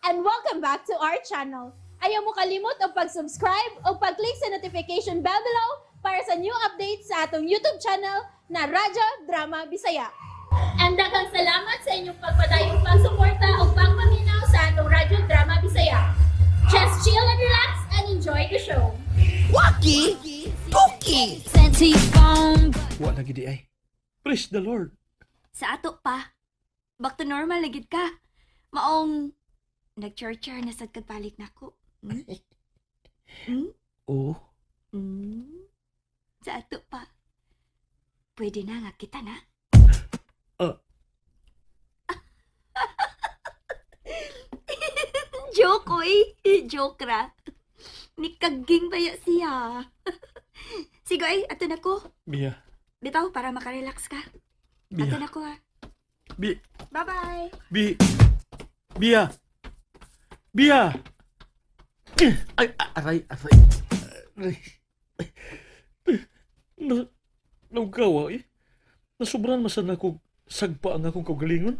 And welcome back to our channel. Ayaw mo kalimot og pag-subscribe o pag-click sa notification bell below para sa new updates sa atong YouTube channel na Radyo Drama Bisaya. And daghang salamat sa inyong pagpadayong pagsuporta o pagpaminaw sa atong Radyo Drama Bisaya. Just chill and relax and enjoy the show. Waki! Tuki! Sent to your phone. Wa lagi di ay. Praise the Lord. Sa ato pa. Back to normal na gid ka. Maong nag-char-char na sad kag balik nako. Hmm? Hmm? Oo. Sa ato pa. Pwede na nga kita na. Ah. Joke, oy. Joke ra. Nikaging baya siya. Sige, ay, ato na ko. Mia. Bitaw, para makarelax ka. Mia. Ato na ko, ha. Bi. Bye-bye. Bi. Bia. Bia. Ay, aray, aray. Aray. Na, naugawa eh. Nasubran masan ako sagpa ang akong kaugalingon.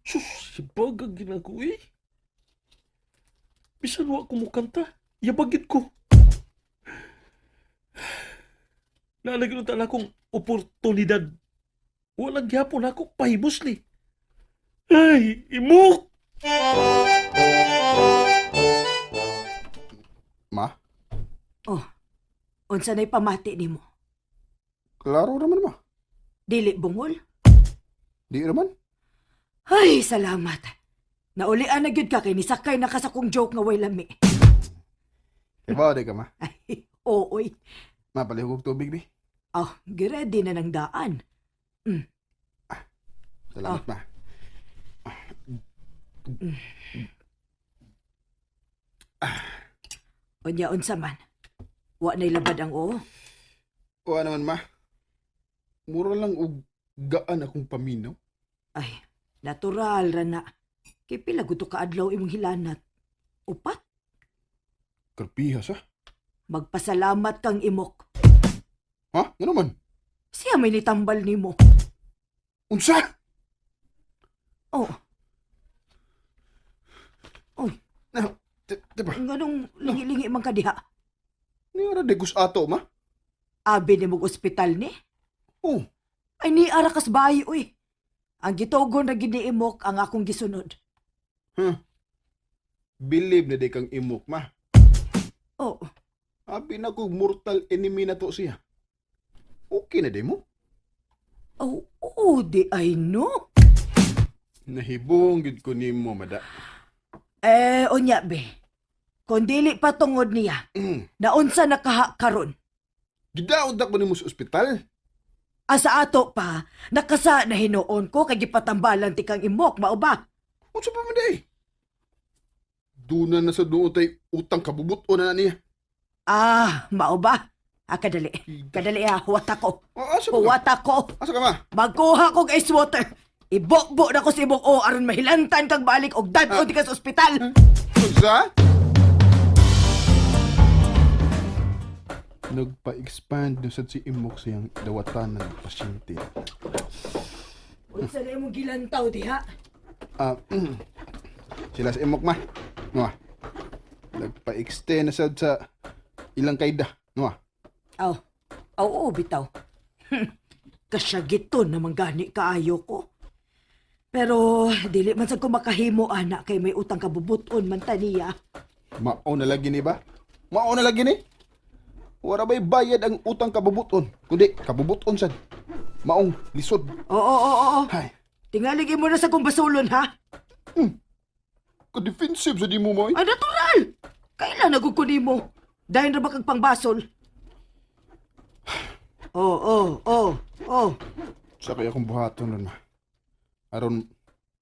Sus, si bagag ginako eh. Bisan wa ko mukanta, yabagit ko. Naalagin unta na akong oportunidad. Walang gyapon ako pahibusli. Ay, imok! Ma, Oh, unsa na'y pamati nimo? klaro naman, ma. Dili bungol? Di naman. Ay, salamat. Naulian na gyud ka kay nisakay na ka sa kong joke nga way lami. Iba, di ka, ma. Ay, ooy. Ma, palihog og tubig, di. Oh, giready na ng daan. Salamat, ma. Unya unsa man. Wa na'y labad ang oo. Kuha naman, ma. Mura lang og gaan akong paminaw. Ay, natural ra na. Kay pila guto ka adlaw imong hilanat. Upat, Karpihas, ha? Magpasalamat kang imok. Ha? Ano man? Siya may nitambal nimo. Unsa? Oh. Oy, Na, di ba? nganong lingi-lingi man ka diha? Ni ara degus ato, ma? Abi ni mong ospital ni? Oh, Ay ni ara kas bayi uy. Ang gitugon ra gid ni imok ang akong gisunod. Huh. Believe na di kang imok, ma. Oh, Abi na ko mortal enemy na to siya. Okay na di mo? oh, oh, di ay no. Nahibong gid ko nimo, mada. Eh, unya be. Kung dili pa tungod niya, naunsa na kaha karon. Gidaod na ko nimo sa ospital. Asa ato pa, nakasa na hinuon ko kay gipatambalan ti kang imok, mao ba? Unsa pa man di? Duna na sa duo tay utang kabubuto na na niya. Ah, mao ba? Ah, kadali. Kadali ah, huwat ako. Oh, asa ka? Huwat ako. Asa ka ma? Magkuha kog ice water. Ibokbo na ko sa imong o aron mahilantan kang balik og dad-on di ka sa ospital. Unsa? Nagpa-expand na sad si Imok sa iyang dawatan ng pasyente. Unsa na imong gilantaw diha? Ah, sila sa Imok ma. Noa. Nagpa-extend na sad sa ilang kayda. Noa. Aw, aw, oo, bitaw. Kasyagiton naman gani kaayo ko. Pero dili man sad ko makahimo ana kay may utang kabubuton man ta niya. Mao na lagi ni ba? Mao na lagi ni? Wala ba'y bayad ang utang kabubuton? Kundi kabubuton sad. Maong lisod. Oo, oo, oo. Hay, Tingali mo na sa kong basulon ha. ka-defensive sa di mo mo. Ay, natural! Kailan nagugkuni mo? Dahil na ba kang pangbasol? Oo. Sa kaya akong buhaton ron ma. Aron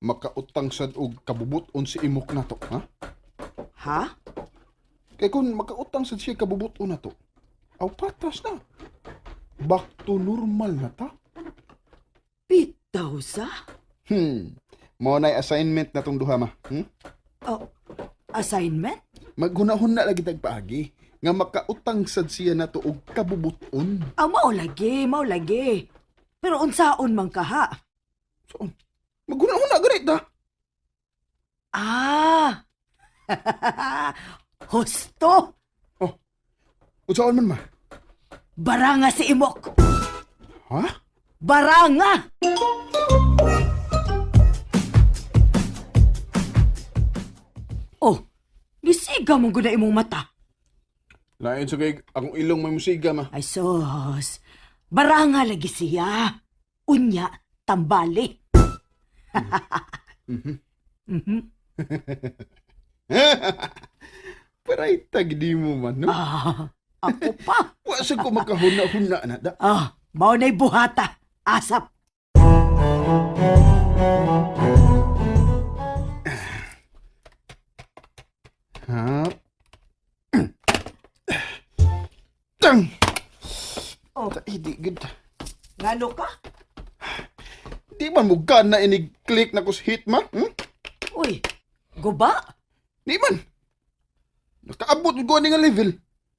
makautang sad og kabubuton si imok nato, ha? Ha? Kay kung makautang sad siya kabubuton nato, aw patas na. Back to normal na ta. Bitaw sa? Mao na'y assignment na tong duha ma. Oh, assignment? Maghunahon na lagi tag paagi nga makautang sad siya nato og kabubuton. Ah, mao lagi, mao lagi. Pero unsaon man ka ha? Saan? Maguna-una ganit ta. Ah! Husto! Oh. Unsaon man ma? Baranga si Imok! Ha? Baranga! Oh, gisiga mo gud na imong mata. Lain sa kay akong ilong may musiga ma. Ay sus, baranga lagi siya. Unya, tambali. Paray tag di mo man, no? Ah, ako pa. Wa sa ko makahuna-huna na da. Ah, mao na'y buhata. Asap. Ha? Tang! Oh. Ta, di gud. Ngano ka? Di man mo gana inig click na kus hit ma? Hmm? Uy, guba. Di man. Nakaabot ko ani nga level.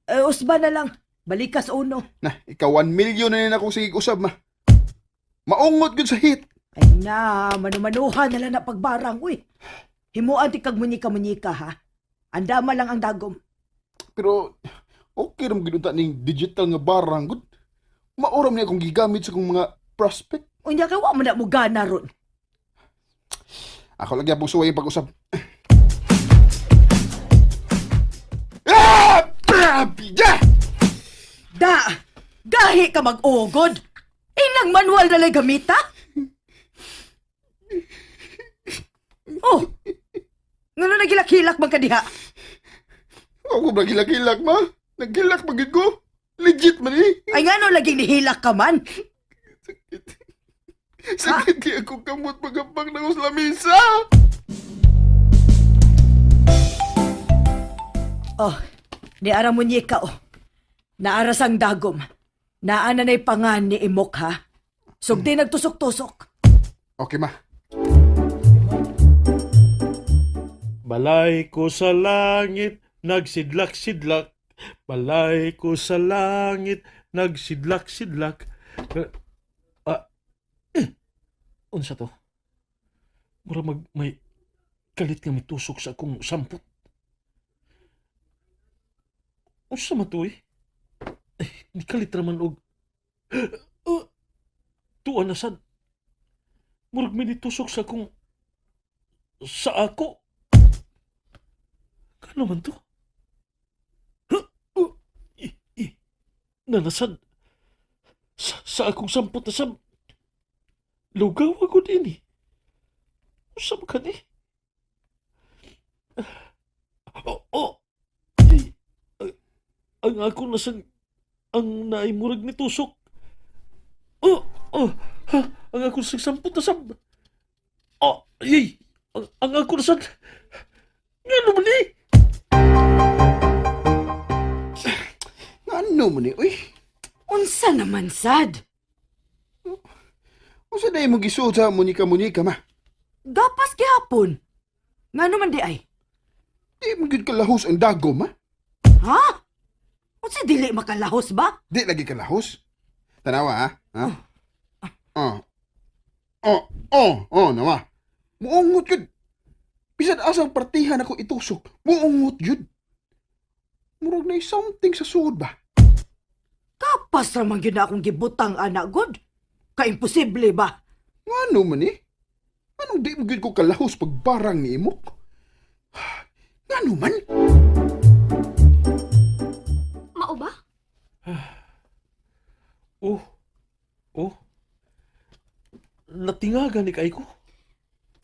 Eh, usba na lang. Balikas uno. Na, ikaw 1 million na nako sige usab ma. Maungot gud sa hit. Ay na, manumanuhan na lang na pagbarang, uy. Himuan ti kag munyika-munyika, ha? Andama lang ang dagom. Pero okay ra mo gid unta ning digital nga barang gud. Maoram ni akong gigamit sa akong mga prospect. Unya kay wa man na mo gana ron. Ako lagi apong suway pag-usab. Ah! Bija! Da! Gahi ka mag-ugod! Ilang manual na lang gamita? Oh! Ngano nagilak-hilak man ka diha? Ako ba gilak-gilak ma? Nagilak pa gid ko. Legit man eh. Ay ngano laging nihilak ka man? Sakit kay ako kamot pagapang na ko sa lamisa. Oh, ni ara munyika oh. Naara sang dagom. Naa na na'y pangan ni Imok ha. Sugdi nagtusok-tusok. Okay ma. Balay ko sa langit, nagsidlak-sidlak. Balay ko sa langit, nagsidlak-sidlak. Eh, Ah, eh, unsa to? Mura mag may kalit nga mitusok sa akong sampot. Unsa man to eh? Eh, ni kalit raman og tuwa na sad. Murag may nitusok sa akong sa ako. Ano man to? Huh? Oh, i, i, nanasad. Sa akong sampot na sam. Lugaw ako din eh. Usap ka ni. Oh, oh. Ay, ang ako nasan ang naimurag ni tusok. Oh, oh, ha, ang ako sa sampot na sam. Oh, ay, ang ako nasan. Nga naman eh. Ano man ni? Uy, Unsa naman sad? unsa day mo gisuot sa munika-munika ma? Gapas gihapon. Ngano man di ay? Di mo gid kalahos ang dagom ma. Ha? Unsa dili makalahos ba? Di lagi kalahos. Tanawa ha? Ha? Oh. Oh, oh, oh, nawa. Muungot yun. Bisan asang partihan ako itusok, muungot yun. Murag na something sa suod ba? Kapas ra man gyud na akong gibutang anak god. Kaimposible ba? Ngano man eh? Anong di mo gyud ko kalahos pagbarang ni imok? Ngano man? Mao ba? Oh. Oh. Natingagan ni kay ko.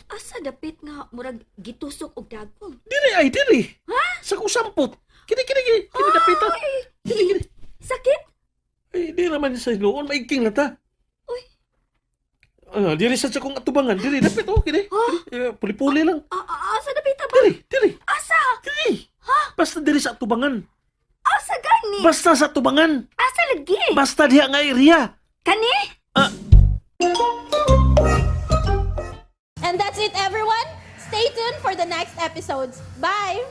Asa dapit nga murag gitusok og dagom. Diri ay diri. Ha? Sa kong sampot. Kini kini kini kini dapita. Kini kini. Sakit? Ay, di naman sa hinuon maigking na ta. Uy. Ah, diri sa kong atubangan, diri dapit oh kini. Kini, eh, puli-puli lang. Ah, ah, asa dapita ba? Diri, diri. Asa? Diri. Basta diri sa atubangan. Asa gani? Basta sa atubangan. Asa lagi? Basta diha nga area. Kani? And that's it, everyone. Stay tuned for the next episodes. Bye!